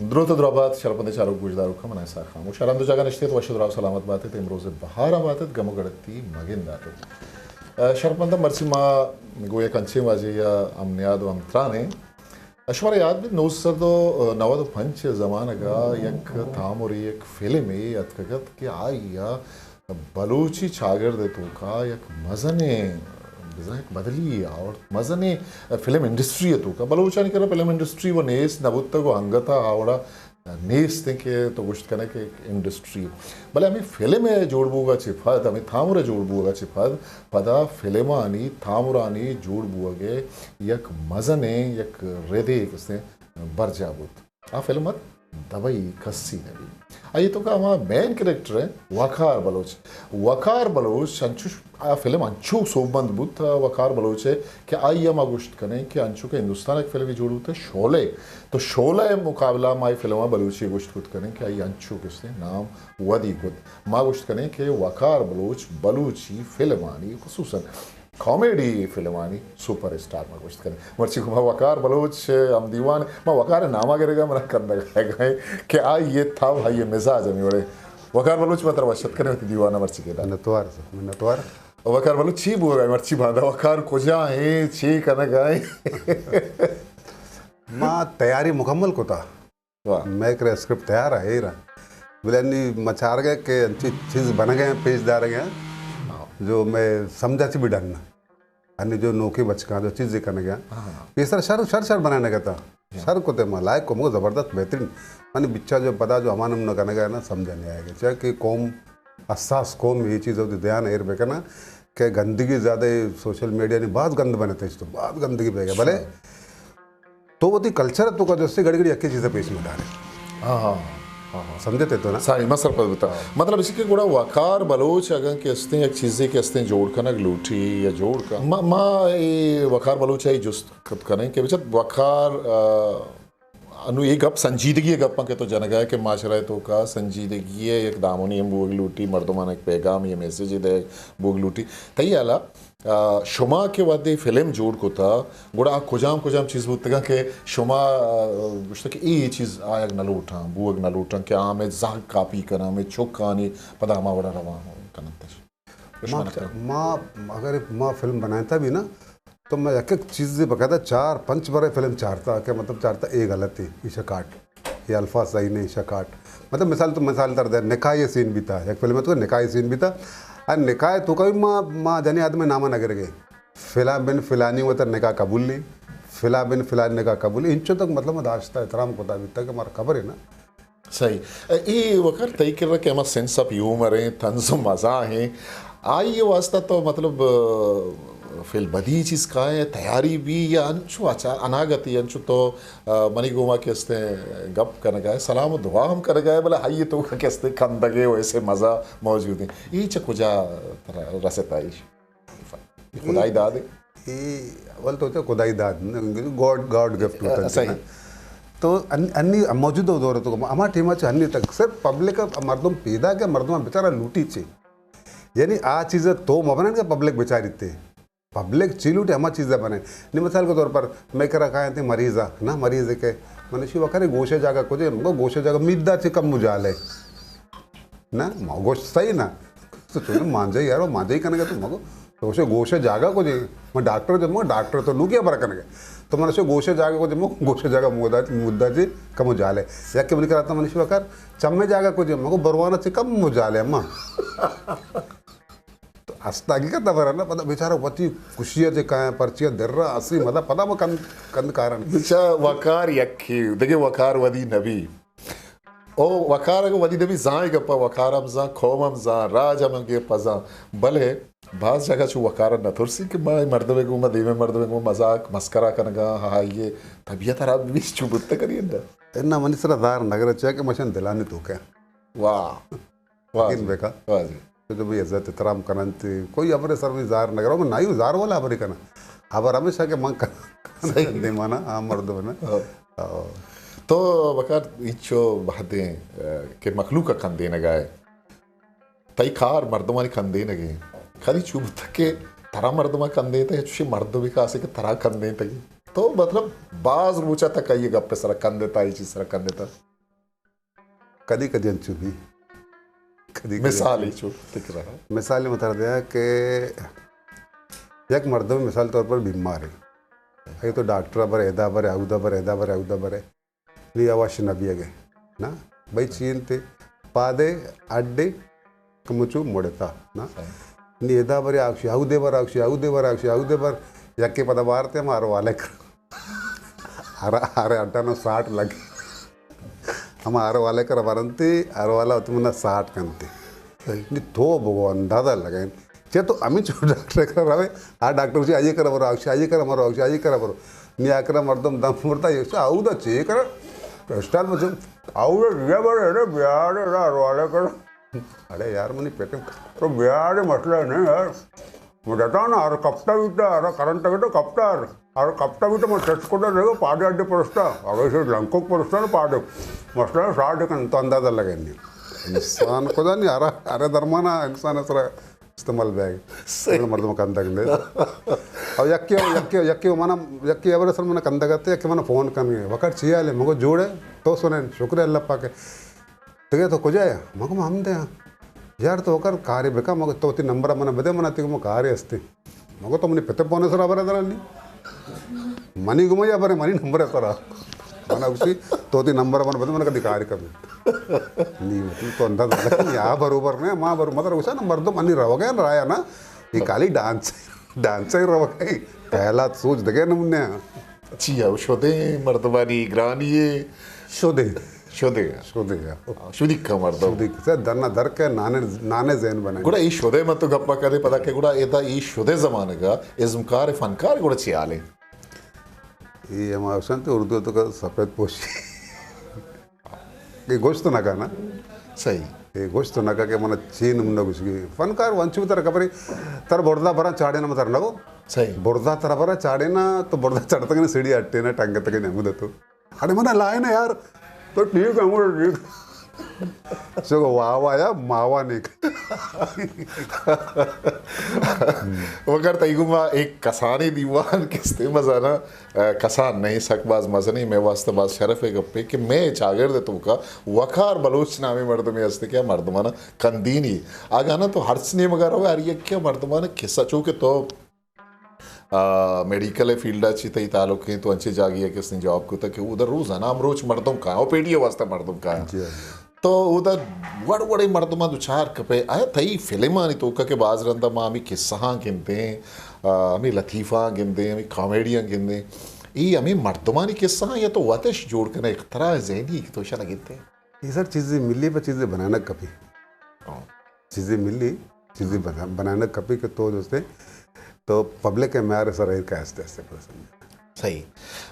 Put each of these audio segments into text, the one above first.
دروت ءُ درابات شرپندیں چاروک گوشداروکاں، من اسحاق خاموش۔ ہر ہند ءُ جاگہ نشتیت، وش ءُ دراہ ءُ سلامت باتیت، امروز ءِ بہار ءَ باتیت، گم ءُ گڑتی مگنداتیت۔ ءُ شرپنداں، مرچی ما گوں یک انچیں واجہے ءَ ہم نیاد ءُ ہمتران ایں۔ شمارا یات بیت، نو سد ءُ نود ءُ پنچ ءِ زمانگ ءَ یک تامرے، یک فلمے اتکگ ات کہ آئی ءَ بلوچی چاگرد ءِ توکا یک مزنیں، بزاں یک بدلی آورت، مزنیں فلم انڈسٹری ءِ توکا۔ بلوچانی کرا فلم انڈسٹری و نیست نہ بوتگ و انگت ءَ آ وڑا نیست انت کہ تو گوشت کنے کہ یک انڈسٹری۔ بلے ہمے فلم ءِ جوڑ بوگ ءَ چہ پد، ہمے تامر ءِ جوڑ بوگ ءَ چہ پد، پدا فلمانی، تامرانی جوڑ بوگ ءِ یک مزنیں، یک ردے کسے برجاہ بوت۔ آ فلم ات دبئی کسی نبی۔ آئی توکا ہما مین کریکٹر ہے وقار بلوچ۔ وقار بلوچ انچوش، آ فلم انچو سوبمند بوت، وقار بلوچ ہے کہ آئی ہم ما گوشت کنیں کہ انچو کہ ہندوستان ایک فلمی جوڑ بوت ہے شعلے، تو شعلے مقابلہ ما آئی فلم بلوچی گوشت کت کنیں کہ آئی انچو کسے نام ودی کت۔ ما گوشت کنیں کہ وقار بلوچ بلوچی فلمانی خصوصاً کامیڈی فلمانی سپر اسٹار ما گوشت کنیں۔ مرچی ما وقار بلوچ ہم دیوان، ما وقار نامہ گرگا منا کندگ آئے کہ آئی یہ تھاو، آئی یہ مزاج ہمیں وڑے۔ وقار بلوچ ما ترا وشت کنیں وتی دیوانا مرچی کے دا۔ منتوار سر، منتوار۔ وقار بلوچ چی بوگا مرچی باندا؟ وقار کجا ہیں، چی کنگا ہیں؟ ما تیاری مکمل کتا۔ واہ۔ مئے کرا اسکرپٹ تیار ہے، ایر ہے۔ بلے انی ما چارگ ءَ کہ انچی چیز بنگ ءَ پیش دارگ ءَ جو مئے سمجھا چی بھی ڈن نہ۔ انی جو نوکیں بچکاں جو چیزے کنگ ءَ۔ ہاں۔ پیسر شر، شر، شر بنائینگ ءَ تا۔ ہاں۔ شر کتے ما لائق کو مگو زبردست بہترین۔ انی بچا جو پدا جو ہما نمونہ کنگ ءَ نا سمجھا نہیں آئے گا۔ چاہے کہ قوم حساس قوم یہ چیز ہوتی دھیان ایر بکنا کہ گندگی زیادہ سوشل میڈیا نے باز گند بنتے تو باز گندگی بہ گیا۔ بلے تو وتی کلچر ءِ توکا جستے گڑی گڑی یکے چیز ءَ پیش مہ دارے۔ ہاں، ہاں، ہاں، ہاں۔ سمجھتے تو نا؟ ساری، ما سرپد بوتا۔ ہاں۔ مطلب اسی کہ گڑا وقار بلوچ اگاں کہ استیں یک چیزے کہ استیں جوڑ کنگ لوٹی یا جوڑ کن۔ ما، ما اے وقار بلوچ ءَ جست کت کنیں کہ بچت وقار، آ، انو اے گپ سنجیدگی ءِ گپاں کہ تو جنگا ہے کہ معاشرہ ءِ توکا سنجیدگی ءِ یک دامنی ہم بوگ لوٹی، مردمان ایک پیغام یا میسج دے بوگ لوٹی۔ تئی حالا آ، شما کہ وھدے فلم جوڑ کتا، گڑا آ کجام کجام چیز بوتگاں کہ شما، آ، گوشتا کہ اے چیز آیگ نہ لوٹاں، بوگ نہ لوٹاں کہ آ ہمے زہگ کاپی کناں، ہمے چک آنی پدا ہما وڑا روان کننت اش؟ ما، ما اگر ما فلم بنائینتا بھی نا، تو میں یک ایک چیز باقاعدہ چار پنچ برے فلم چارتا کہ مطلب چارتا اے غلط ہے، ایشا کاٹ۔ یہ الفاظ صحیح نہیں، شکاٹ۔ مطلب مثال تو مثال تر دے، نکاح یہ سین بیتا، یک فلم ہے تو نکاح یہ سین بیتا۔ اور نکاح تو کبھی ما، ما جنی آدمی نامہ نگر گئے۔ فلاں بن فلانی وتر نکاح قبول نہیں، فلاں بن فلانی نکاح قبول نہیں۔ انچو تک مطلب ما داشتا احترام کتا بیتا کہ مار خبر ہے نا۔ صحیح۔ اے وقار تئی کرا کہ ہما سینس آف ہیومر ہیں، طنز و مزاح ہیں، آئی واسطہ تو مطلب، آ، فی البدیہی چیز کائے، تیاری بھی یا انچو اچا-، اناگتی انچو تو، آ، منی گوما کہ استیں گپ کنگا ہے، سلام و دعا ہم کنگا ہے، بلے آئی توکا کہ استیں کندگے و ایسے مزہ موجود ہیں۔ یہ چہ کجا ترا رستا ایش؟ خدائی داد ہے؟ یہ اول تو خدائی داد، گاڈ، گاڈ گفٹ ہوتا ہے صحیح نا؟ تو ان-، انی موجودہ دور تو ہما ٹیما چہ انی تک صرف پبلک مردم پیدا کہ مردم بیچارہ لوٹی چے۔ یعنی آ چیز تو مبنن کہ پبلک بیچاری تے۔ پبلک چی لوٹے ہما چیز ء بنے۔ نی مثال کے طور پر مئے کرا کائیں تے مریض ء، نا مریض ء کہ من اشی وکرے گوشے جاگہ کجے، مگو گوشے جاگہ میدا چی کم مجال ہے۔ نا، ما گوشت صحیح نا۔ تو چون مانجے یار، مانجے کنگے تو مگو۔ تو گوشے، گوشے جاگہ کجے، من ڈاکٹر جو، مگو ڈاکٹر تو نو کیا برا کنگے۔ تو من اشی گوشے جاگہ کجے، مگو گوشے جاگہ مودا، مدہ چی کم مجال ہے۔ یک کہ منی کرا تا من اشی وکر، چمے جاگہ کجے، مگو بروانا چی کم مجال ہے، اما۔ تو است حقیقت خبر ہے نا، پدا بیچارہ وتی خوشی ء چہ کائیں، پرچی ء در ء اسی مزہ پدا ما کند، کند کارن۔ بچا وقار یکی، دگہ وقار ودی نبی۔ او وقار اگہ ودی نبی، زاں اے گپا وقار ہم زاں، قوم ہم زاں، راج ہم گپا زاں، بلے باز جاگہ چو وقار نہ ترسی کہ ما اے مردم گوں، ما دیمے مردم گوں مزاق مسکرا کنگا، ہا، ہا، یہ طبیعت خراب بھی چو بوتا کری اندا۔ انا منی سرا زار نگر چا کہ مشن دلانی تو کہ۔ واہ۔ واضح۔ یقین بکا۔ واضح۔ تو جو بھی عزت احترام کننت، کوئی ہبرے سر بھی ظاہر نہ کرو، میں نائی ظاہر والا ہبرے کنا۔ ہبر ہمیشہ کہ من کنا۔ صحیح۔ دیمانا، عام مردم نا۔ ہاں۔ ہاں۔ تو بکار ہچو بہدیں، اہ، کہ مخلوق کندینگا ہے۔ تئی کار مردمانی کندینگے۔ کدی چو بوتا کہ ترا مردما کندینتا، یا چوشی مردمی کاسے کہ ترا کندینتگی؟ تو مطلب باز روچا تک آئی گپ سرا کندتا، اے چیز سرا کندتا؟ کدی کدی انچو بی۔ کدی کدی مثال انچو۔ چو فکر ہے۔ مثال متر دیا کہ یک مردم مثال طور پر بیمار ہے، اگه تو ڈاکٹر بر، ادا بر، اودا بر، ادا بر، اودا بر، نی آواش نبی اگه نا، بھئی چین تے پادے اڈے کمچو مڑتا نا۔ نی ادا بر آکشی، اودے بر آکشی، اودے بر آکشی، اودے بر، یکے پدا بارتے ہم آرو والے کر۔ ہر، ہر اڈا نو ساٹھ لگے۔ ہم ہر والے کر برنتے، ہر والا وتی منا ساٹھ کنتے۔ نی تو بگو اندازہ لگائیں۔ چہ تو ہمیں چو ڈاکٹر کرا روے، آ ڈاکٹر چی آئیے کرا برو، آکشی آئیے کرا مرو، آکشی آئیے کرا برو۔ نی آ کرا مردم دم مرتا، یہ چا آؤ دا چی کرا؟ اسٹال مچو، آؤ دا دیا بر ہے، بیار ہے، ہر والے کرا۔ اڑے یار منی پیٹم، تو بیار ہے، مسئلہ نہیں یار۔ مجھتا نا، ہر کپتا بیتا، ہر کرنٹ بیتا کپتا، ہر، ہر کپتا بیتا، من ٹیسٹ کو دے گا، پادے اڈے پرستا، اگر اسے لنکو پرستا نا پادے، مسئلہ ساٹھ کن تو اندازہ لگے نہیں۔ انسان خدا نہیں، ہر، ہر درمانا انسان سرا استعمال بیگ۔ صحیح۔ مردم کندگ نے۔ او یکی، یکی، یکی منا، یکی ابر سر منا کندگ تے، یکی منا فون کن گئے۔ وقت چی حال ہے؟ مگو جوڑ ہے، تو سنن، شکر ہے اللہ پاک ہے۔ تگے تو کجا ہے؟ مگو ہم دے ہاں۔ یار تو کر کارے بکا، مگو تو تی نمبر منا بدے، منا تی مو کارے ہستے۔ مگو تو منی پتے پونے سرا برا درانی۔ منی گما یا برے منی نمبر سرا۔ منا اسی تو تی نمبر منا بدے، منا کدی کارے کم۔ نی مطلب تو انداز لگا، یا بروبر نے، ما برو، مطلب اسا نا مردم منی روگے نا رایا نا، یہ کالی ڈانس، ڈانس ہی روگے۔ پہلا سوچ دگے نمونے۔ چی ہے، شدے مردمانی گرانی ہے۔ شدے۔ شدے۔ شدے۔ شدی کا مردم۔ شدی کا۔ در نہ در کے نانے، نانے ذہن بنے۔ گڑا ای شدے من تو گپا کرے پدا کہ گڑا ادا ای شدے زمانگا ازمکار فنکار گڑا چی حال ہے؟ یہ ہما اوشن تے اردو تو کا سفید پوشی۔ یہ گوشت نہ کا نا۔ صحیح۔ یہ گوشت نہ کا کہ من چین من گوشگی۔ فنکار ونچو تر خبری تر بردا برا چاڑے نا متر نگو۔ صحیح۔ بردا تر برا چاڑے نا تو بردا چڑھتگنے سیڑھی اٹے نا ٹنگ تگنے ہمود تو۔ اڑے منا لائن ہے یار۔ تو ٹھیک ہے، ہمارا ٹھیک۔ سو واہ واہ یا ماوا نیک۔ وگر تئی گما ایک کسانی دیوان کستے مزانا، ا، کسان نہیں، سک باز مزنی، میں واسطہ باز شرف ہے گپے کہ میں چاگرد تو کا وقار بلوچ نامی مردمی ہستے کہ مردمانا کندینی۔ آگانا تو ہرچ نیمگا رو، ہر یک مردمانا کسا چو کہ تو آ، میڈیکل فیلڈ ء چی تئی تعلق ہیں تو انچے جاگی ہے کہ اس نے جواب کو تھا کہ ادھر روزانہ ہم روچ مردم کہاں، او پیڈی واسطہ مردم کہاں۔ جی، جی۔ تو ادھر وڑ وڑے مردماں دچار کپے۔ آیا تئی فلمانی توکا کہ باز رندا ما ہمیں قصہاں گندیں، آ، ہمیں لطیفاں گندیں، ہمیں کامیڈیاں گندیں، ای ہمیں مردمانی قصہاں یا تو وتش جوڑ کنے اختراع ذہنی کہ تو شنا گندے؟ یہ سر چیزیں ملی پہ چیزیں بنانا کپی۔ ہاں۔ چیزیں ملی، چیزیں بنا-، بنانا کپی کہ تو دوستے، تو پبلک ہے میارے سر ایر کا ہستے ہستے پسند۔ صحیح۔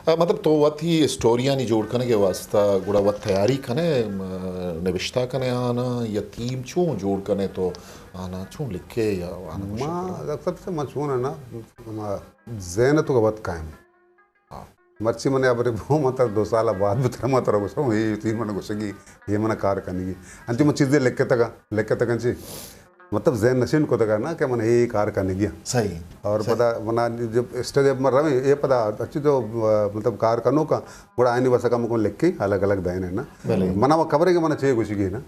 آ، مطلب تو وت ہی اسٹوریانی جوڑ کنگے واسطہ گڑا وت تیاری کنے، م-، نبشتہ کنے آنا یا تیم چون جوڑ کنے تو آنا چون لکھے یا آنا مشکل؟ ما اکثر سے ما چون ہے نا، ما ذہن تو وت قائم۔ ہاں۔ مرچی من ابرے بو، من تر دو سال بعد بتر من تر گوشم، اے تین من گوشگی، اے من کار کنگی۔ انچو من چیزے لکھتگا، لکھتگا انچی۔ مطلب ذہن نشین کتگا نا کہ من اے کار کنگی۔ صحیح۔ اور صحیح۔ پدا منا جب اسٹیج پر رویں، اے پدا اچھی تو، آ، مطلب کار کنو کا، گڑا آئینی بس کم کم لکھی، الگ الگ دائنے نا۔ بلے۔ منا وہ خبر ہے کہ من چے گوشگی نا۔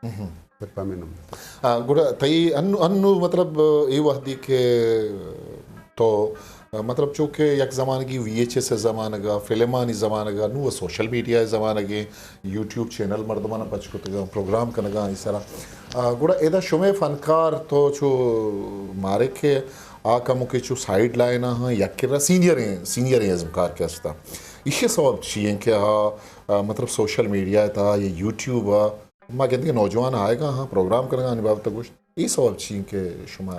ہم۔ پت پہ ہمے نمبر۔ آ، گڑا تئی انو، انو مطلب اے وہدی کہ تو، آ، مطلب چو کہ یک زمانگی وی ایچ ایس زمانگا، فلمانی زمانگا، نو سوشل میڈیا زمانگے، یوٹیوب چینل مردمانا پچ کتگا، پروگرام کنگا ای سرا۔ آ، گڑا ادا شمے فنکار تو چو مارے کہ آ کمو کہ چو سائیڈ لائن ہاں، یک کرا سینئر ہیں، سینئر ہیں ازمکار کے استا۔ ایشی سبب چی ہیں کہ آ، آ، مطلب سوشل میڈیا تا یا یوٹیوب آ ما گندگیں نوجوان آئیگا ہاں، پروگرام کنگا آنی بابت گوشت۔ اے سوب چی کہ شما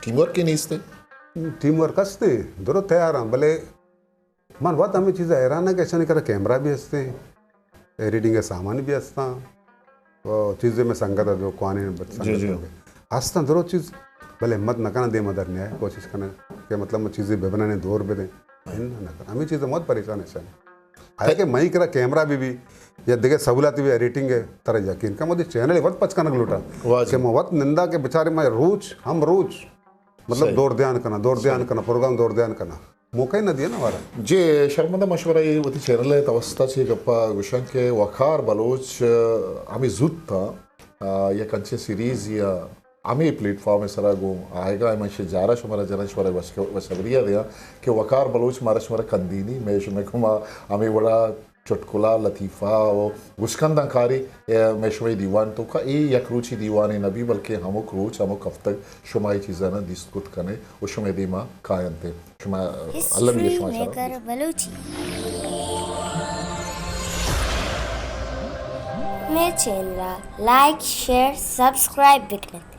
ٹیم ورک نیست؟ ٹیم ورک ہستے، درو تیار ہاں، بلے من وت ہمیں چیز حیران ہے کہ اشانی کرا کیمرہ بھی ہستے، ایڈیٹنگ سامان بھی ہستا، اور چیزیں میں سنگت ہے جو کوانے بت-، جی، سنگت جی۔ ہستا درو چیز، بلے ہمت نہ کنا دے مدر نیا کوشش کنا کہ مطلب میں چیزیں ببنانے دور بدیں۔ ہمیں چیز بہت پریشان ہے۔ حالانکہ مئی کرا کیمرہ بھی بھی یا دیگہ سہولت بھی ایڈیٹنگ ہے، ترا یقین کا مودی چینل وت پچ کنگ لوٹا۔ واہ جی۔ کہ میں وت نندا کہ بیچارے میں روچ، ہم روچ، مطلب صحیح۔ دور دیان کنا، دور دیان صحیح۔ کنا، پروگرام دور دیان کنا۔ موقع نہ دیا نا ہمارا۔ جی شرمندہ، من شمارا اے وتی چینل ءِ توسط ءَ چہ گپا گوشاں کہ وقار بلوچ، آ، ہمے زوت ءَ، آ، یک انچیں سیریز یا ہمے پلیٹ فارم ءِ سرا گوں آیگا ءَ، من شے جارا شمارا جناں، شمارا وش-، وشخبری ءَ دیاں کہ وقار بلوچ مارا شمارا کندینی، مئے شمئے گوما ہمے وڑا چٹکلا، لطیفہ و گوشکنداں کاری، اے، مئے شمئے دیوان توکا اے یک روچی دیوانے نہ بی، بلکہ ہمک روچ، ہمک ہفتگ شما اے چیزانا دیست کت کنے و شمئے دیما کاینت۔ شما، المی ہسٹری شما شرف میکر بلوچی۔ مئے چینل ءَ لائک، شیئر، سبسکرائب بکنت۔